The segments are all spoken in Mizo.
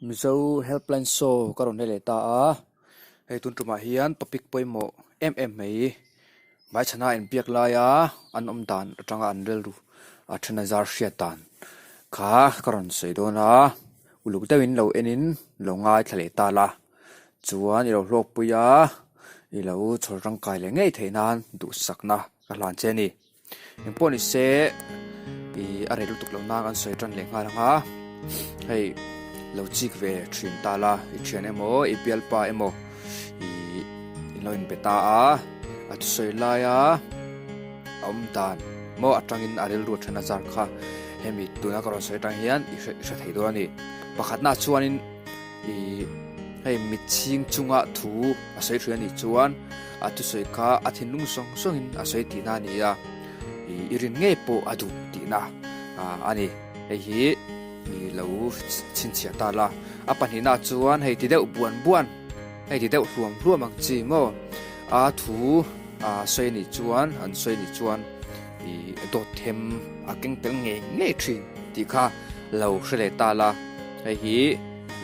Mizo helpline show ka rawn leh ta a, hei tun tumah hian topic pawimawh em em mai hmaichhana inbiak laia an awm dan atanga an rilru a then a zar hriat dan kha ka rawn sawi dawn a, uluk deuhin lo enin lo ngaithla leh ta la, chuan i lo hlawkpui a, i lo chhawr tangkai leh ngei theih nan duhsakna ka hlan che a ni. Engpawh ni se ih a rei lutuk loh nan an sawi tan leh nghal ang a, hei lo chik ve thin ta la i thian emaw i bialpa emaw ih in lo inbe ta a, a thusawi laia a awm dan maw atangin a rilru a then a zar kha hemi tuna ka rawn sawi atang hian i hre thei dawn a ni. Pakhatna chuanin. Ih hei mitchhing chunga thu a sawi thin a nih chuan a thusawi kha a thinlung zawng zawngin a sawi tihna a ni a, ih i rin ngei pawh a duh tihna ah a ni. Hei hi ih lo chhinchhiah ta la. A pahnihna chuan hei ti deuh buan buan, hei ti deuh hluam hluam ang chi maw a thu a sawi a nih chuan an sawi a nih chuan ih dawt them a keng tel ngei ngei thin tih kha lo hre leh ta la. Hei hi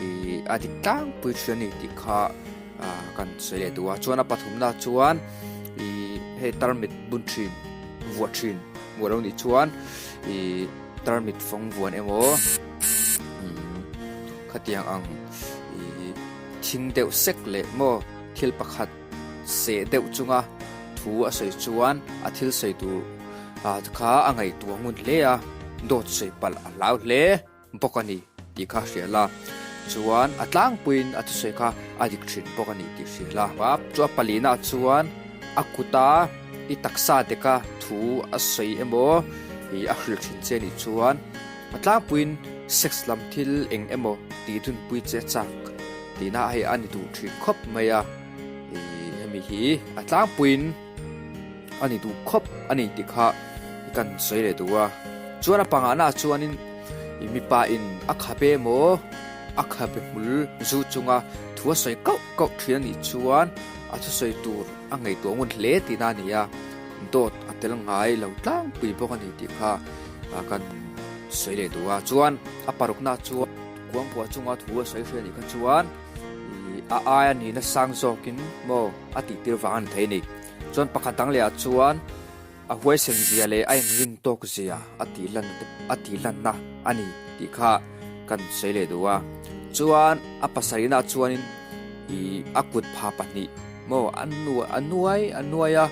ih a dik tlangpui thin a ni tih kha ah kan sawi leh duh a chuan a pathumna chuan ih hei tarmit bun thin vuah thin vuah lo nih chuan ih tarmit fawng vuan emaw umm khatiang ang ih thing deuh sek leh maw thil pakhat seh deuh chunga thu a sawi chuan a thil sawi tur ah kha a ngaihtuah ngun hle a dawt sawi palh a hlau hle. bawk a ni tih kha hria la, chuan a tlangpuiin a thusawi kha a dik thin bawk a ni tih hria la. Chu a palina chuan a kuta i taksa deka thu a sawi emaw ih a hrilh thin che nih chuan a tlangpuiin sex lam thil eng emaw tih dunpui che chak tihna hei a ni duh thin khawp mai a, ih hemi hi a tlangpuiin. A ni duh khawp a ni tih kha kan sawi leh duh a. Chuan a pangahna ah chuanin ih mipa in a khabe emaw a khabe hmul zu chunga thu a sawi kauh kauh thin a nih chuan a thusawi tur a ngaihtuah ngun hle tihna a ni a, dawt a tel ngai lo tlangpui bawk a ni tih kha kan sawi leh duh a. Chuan a parukna chuan kuangkuah chunga thu a sawi hria a nih kha chuan ih a aia nihna sang zawkin maw a tih tir vang a ni thei a ni. Chuan pakhat dang leh ah chuan a huaisen zia leh a inrin tawk zia a tih lan a tih lanna a ni tih kha kan sawi leh duh a. Chuan a pasarihna ah chuanin ih a kut pha pahnih maw a nuai a nuai a nuai a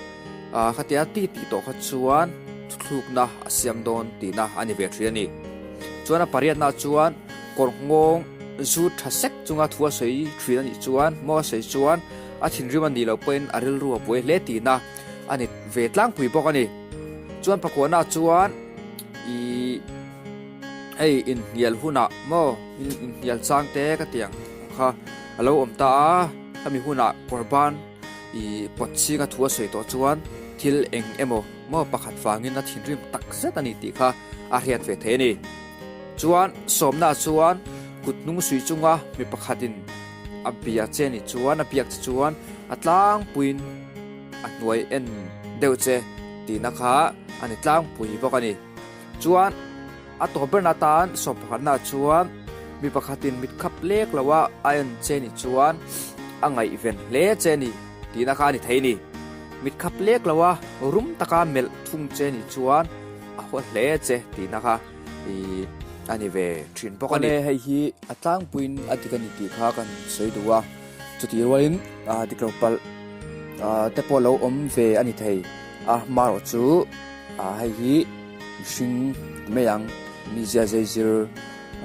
ah khatia ti tih tawh kha chuan thuthlukna a siam dawn tihna a ni ve thin a ni. Chuan a pariatna ah chuan kawr nghawng zu tha sek chunga thu a sawi thin a nih chuan maw a sawi chuan A thinrim a nih loh pawhin a rilru a buai hle tihna a ni ve tlangpui bawk a ni. Chuan pakuana chuan ih hei inhnial hunah maw inhnial chang te ka ti ang kha a lo awm ta a, khami hunah kawr ban ih pawt chhinga thu a sawi tawh chuan thil eng emaw maw pakhat vangin a thinrim tak zet a ni tih kha a hriat ve thei a ni. Chuan sawmna chuan kut hnung suih chunga mi pakhatin A bia che ni chuan a biak che chuan a tlangpuiin a hnuai en deuh che tihna kha a ni tlangpui bawk a ni. Chuan a tawp berna atan sawm pakhatna chuan mi pakhatin mit khap lek lo a a en che ni chuan a ngaihven hle che ni tihna kha a ni thei a ni. Mit khap lek lo a rum taka melh thung che ni chuan a haw hle che tihna kha. Ih a ni ve thin bawk a ni. Awle hei hi a tlangpuiin a dik a ni tih kha kan sawi duh a, chutih rualin ah dik lo palh ah te pawh lo awm ve a ni thei a, hmarawh chu ah hei hi mihring ti mai ang mizia zeizir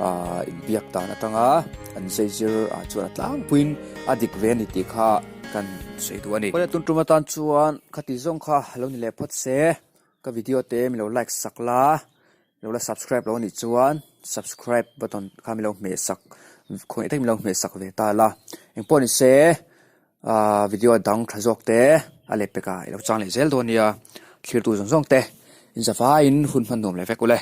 ah inbiak dan atanga an zeizir ah chuan a tlangpuiin a dik ve a ni tih kha kan sawi duh a ni. Awle tun tum atan chuan khati zawng kha lo ni leh phawt se. Ka video te milo like sak la, lo la subscribe lo anih chuan subscribe button kha milo hmeh sak khawngaih takin milo hmeh sak ve ta la. Engpawh ni se ah video dang tha zawk te a leh pek ah ilo chang leh zel dawn nia, thlir tu zawng zawng te in zavaiin hun hman nuam leh vek ule.